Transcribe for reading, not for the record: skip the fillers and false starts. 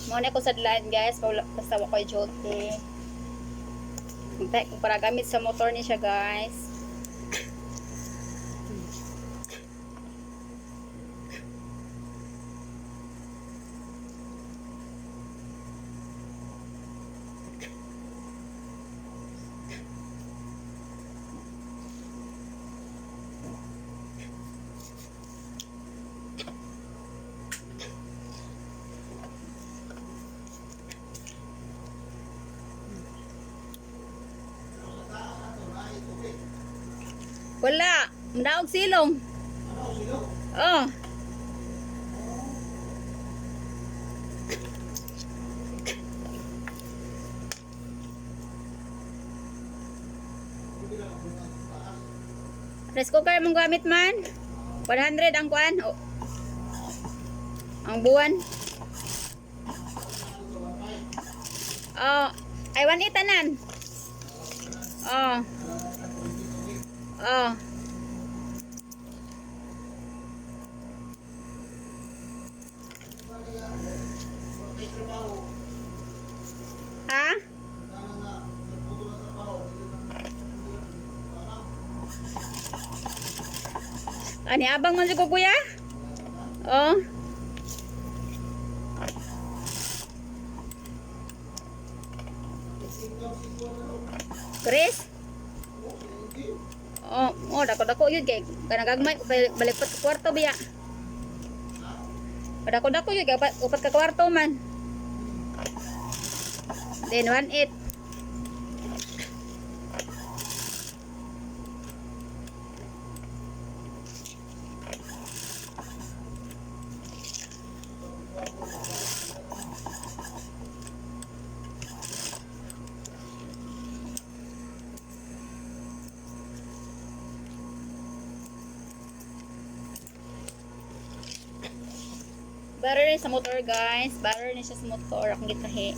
Mao na ko sadlan, guys, basta wa ko'y duty. Hintay ko para gamit sa motor ni siya, guys. Wala, madaog silong. Oh. Rice cooker mong gamit man. 100 ang kuan. Oh. Ang buwan. Oh, ay 1.8 tanan. Oh. Oh. Ha? Ani abang man si kuya? Oh. Chris? Oh, oh, dako dako yun kay kanang gagmay balik pa ka kwarto biya. Dako dako yun kay upat ka kwarto man. Then 1.8. Butter ni sa motor, guys. Butter ni siya sa motor. Akong gitahi.